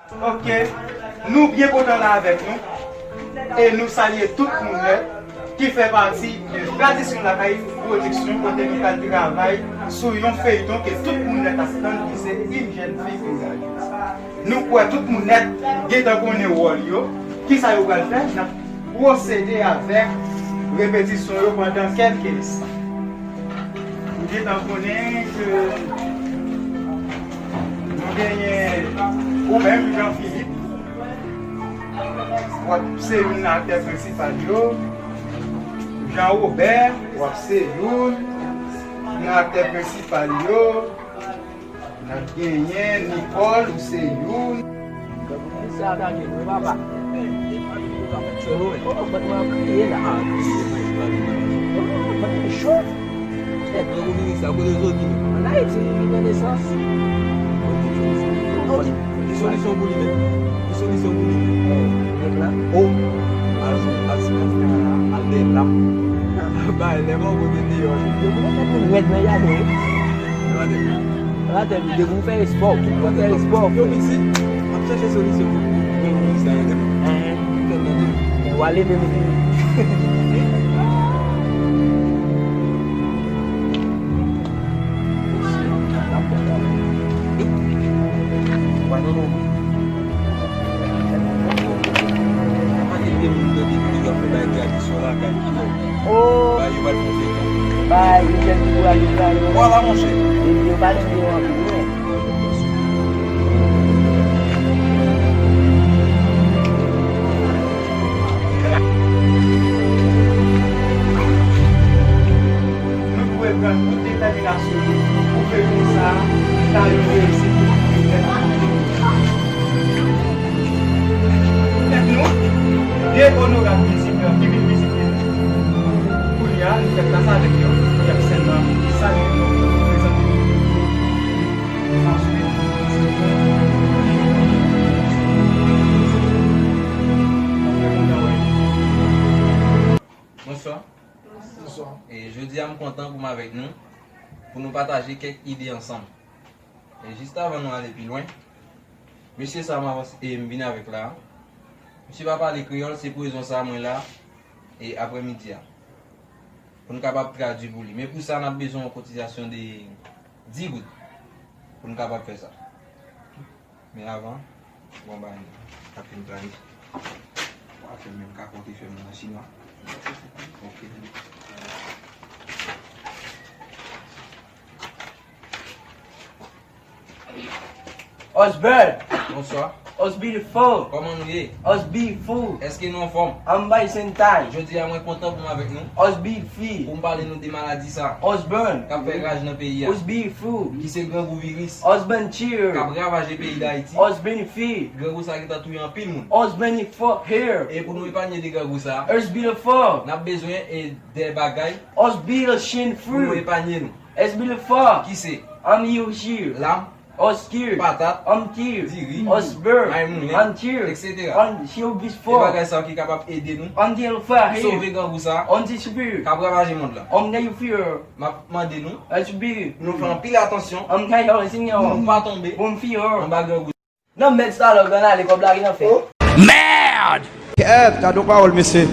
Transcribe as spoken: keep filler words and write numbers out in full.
Ok, nou byen kontan la avèk nou e nou salye tout moun nèt ki fè pati de Tradisyon Lakay Pwodiksyon kote nou pral travay sou yon feyton ke tout moun nèt ap tann ki se Une jeune fille courageuse. Nou kwè tout moun nèt gentan konnen wòl yo, kisa yo pral fè, n ap pwosede avèk repetisyon yo pandan kèlke instan. Nou gentan konnen ke nou genyen ou menm, Jean Philippe, w ap se youn nan aktè prensipal yo. Jean Robert, w ap se youn nan aktè prensipal yo. N ap genyen Nicole, ou se youn. Sa atake nou, papa. Oh, bat mwen ap kriye la. Oh, bat mwen cho. Tèt mwen pou vini sa, kote w soti? Ann Ayiti, m vin nan nesans. Ki solisyon pou li menm? Ki solisyon pou li menm? Nèg la. Oh, al, al, al dèyè la. Bay, lè mwen kote deyò. Yo konnen tèt moun rèd nan jaden wi. Atè, depi w fè espò, tout moun fè espò, frè. Yo piti, m ap chèche solisyon pou, pou, pou, pou sa yo, tande. Tande, tande. Ou ale menm vini. Anpil de moun tande videyo ap fè bay tradisyon lakay ki bon. Oh. Bay yo pa t konsekan. Bay, Michel ki kouraje sa yo. Vwala, monchè. Yo pa tande yo anpil, non. Nou dwe pran tout detèminasyon nou pou fè konsa ta yon reyisit pou tout moun. Tèt nou, de onorab vizitè ki vin vizite nou. Kounye a, nou fè plas avèk yo, y ap sèlman salye nou, prezante nou. Answit, nou fè kontan wè. Bonswa. Bonswa. E jodi a, m kontan pou m avèk nou, pou nou pataje kèk ide ansanm. E jis avan nou ale pi lwen, mesye sa m avanse, e m vin avèk la, misye pa pale kreyòl, se pou rezon sa mwen la, e aprèmidi a, pou n kapab tradui pou li. Men pou sa, n ap bezwen yon kotizasyon de dis goud pou n kapab fè sa. Men avan, bon, bagay la fin planifiye. W ap fè menm kakò te fè moun nan chinwa. Ok. Osborn! Bonswa. Os beautiful. Kòman nou ye? Os beautiful. Èske nou anfòm? An bay sentay. Jodi a mwen kontan pou m avèk nou. Os beautiful. Pou m pale nou de maladi sa. Osborn. K ap fè raj nan peyi a. Os beautiful. Ki se grangou viris. Osborn cheer. K ap ravaje peyi Dayiti. Os beautiful. Grangou sa gentan touye anpil moun. Os beautiful here. E pou nou epanye de grangou sa. Os beautiful. N ap bezwen e de bagay. Os beautiful shin free. Pou nou epanye nou. Os beautiful. Ki se? Am you here. Lam. Os kir. Patat. Am kir. Diri. Os bur. May moulen. An kir. Etsetera. An kir bis fò. E bagay sa yo ki kapab ede nou. An kir fò. Sove grangou sa. An ti sipir. K ap ravaje mond lan. An ne fir. M ap mande nou. Os bur. Nou fè anpil atansyon. An kay yo sinyo. Pou nou pa tonbe. Bon fir. Anba grangou. Nan mèd sa lòk ann ale kòb la gen nan fè. Merde! Kèt, gade yon pawòl, mesye.